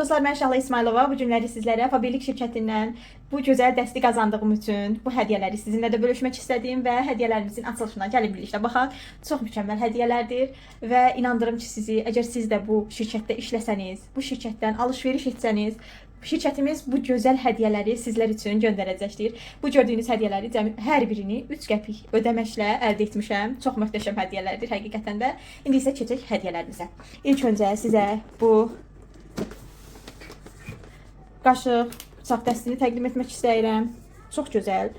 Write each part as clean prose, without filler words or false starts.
Salam dostlar, mən Şahla İsmayılova. Bu günləri sizlərə Faberlic şirkətindən bu gözəl dəsti qazandığım üçün bu hədiyyələri sizinlə də bölüşmək istədim və hədiyyələrimizin açılışına gəlin birlikdə baxaq. Çox mükəmməl hədiyyələrdir və inandırım ki, sizi, əgər siz də bu şirkətdə işləsəniz, bu şirkətdən alış-veriş etsəniz, şirkətimiz bu gözəl hədiyyələri sizlər üçün göndərəcəkdir. Bu gördüyünüz hədiyyələri cəmi hər birini 3 qəpik ödəməklə əldə etmişəm. Çox möhtəşəm hədiyyələrdir həqiqətən də. İndi isə keçək hədiyyələrimizə. İlk öncə sizə bu qaşıq, bıçaq dəstini təqdim etmək istəyirəm. Çox gözəl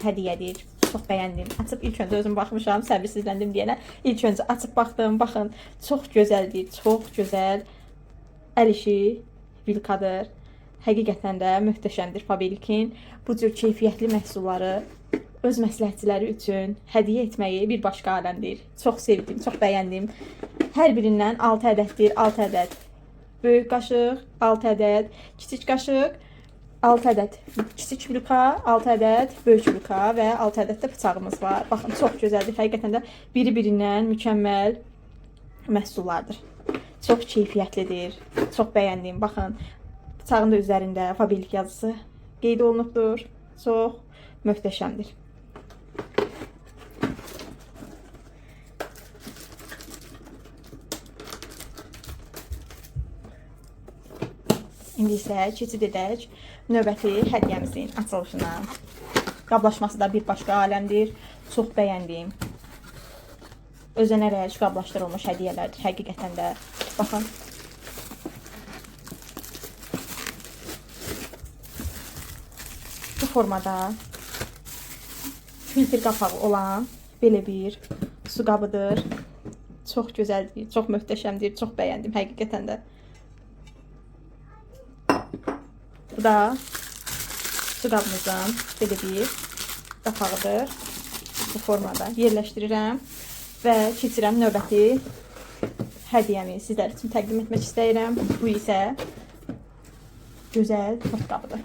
hədiyyədir. Çox bəyəndim. Açıb ilk öncə özüm baxmışam, səbirsizləndim deyənə. İlk öncə açıb baxdım. Baxın, çox gözəldir, çox gözəl əl işi vilkadır. Həqiqətən də möhtəşəmdir Faberlicin bu cür keyfiyyətli məhsulları öz məsləhətçiləri üçün hədiyyə etməyi bir başqa aləmdir. Çox sevdim, çox bəyəndim. Hər birindən 6 ədəddir, 6 ədəd böyük qaşıq, 6 ədəd kiçik qaşıq, 6 ədəd kiçik vilka, 6 ədəd böyük vilka və 6 ədəd də bıçağımız var. Baxın, çox gözəldir. Həqiqətən də biri-birindən mükəmməl məhsullardır. Çox keyfiyyətlidir. Çox bəyəndim. Baxın, bıçağın da üzərində Faberlic yazısı qeyd olunubdur. Çox möhtəşəmdir. İndi isə keçid edək növbəti hədiyyəmizin açılışına. Qablaşması da bir başqa aləmdir. Çox bəyəndim. Özənərək qablaşdırılmış hədiyyələrdir həqiqətən də. Baxın. Bu formada filtr qapağı olan belə bir su qabıdır. Çox gözəldir, çox möhtəşəmdir, çox bəyəndim həqiqətən də. Bu da su qabımızın belə bir qapağıdır. Bu formada yerləşdirirəm və keçirəm növbəti hədiyyəmi sizlər üçün təqdim etmək istəyirəm. Bu isə gözəl tort qabıdır.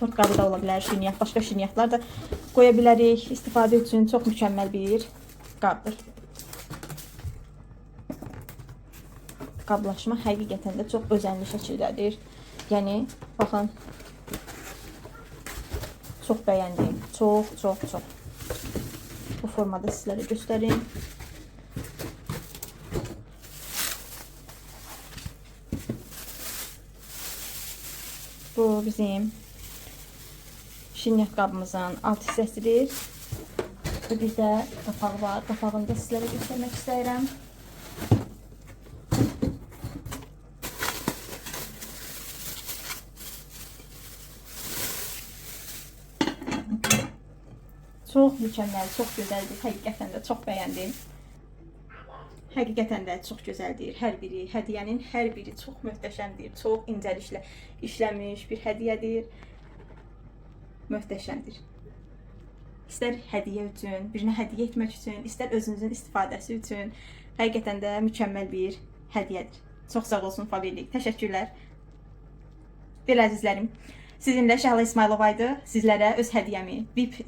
Tort qabı da ola bilər, şirniyyat, başqa şirniyyatlar da qoya bilərik. İstifadə üçün çox mükəmməl bir qabdır. Qablaşma həqiqətən də çox özənli şəkildədir. Yəni, baxın, çox bəyəndim. Çox, çox, çox. Bu formada sizlərə göstərim. Bu bizim şirniyyat qabımızın alt hissəsidir. Və bir də qapağı var. Qapağını da sizlərə göstərmək istəyirəm. Çox mükəmməl, çox gözəldir. Həqiqətən də çox bəyəndim. Həqiqətən də çox gözəldir. Hər biri, hədiyyənin hər biri çox möhtəşəmdir. Çox incəliklə işlənmiş bir hədiyyədir. Möhtəşəmdir. İstər hədiyyə üçün, birinə hədiyyə etmək üçün, istər özünüzün istifadəsi üçün həqiqətən də mükəmməl bir hədiyyədir. Çox sağ olsun Faberlic. Təşəkkürlər. Belə əzizlərim, sizinlə Şəhla İsmayılova idi. Sizlərə öz hədiyyəmi, VIP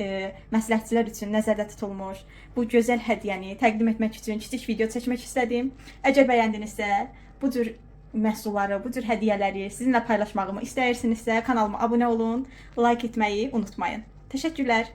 məsləhətçilər üçün nəzərdə tutulmuş bu gözəl hədiyyəni təqdim etmək üçün kiçik video çəkmək istədim. Əgər bəyəndinizsə, bu cür məhsulları, bu cür hədiyyələri sizinlə paylaşmağımı istəyirsinizsə, kanalıma abunə olun, like etməyi unutmayın. Təşəkkürlər.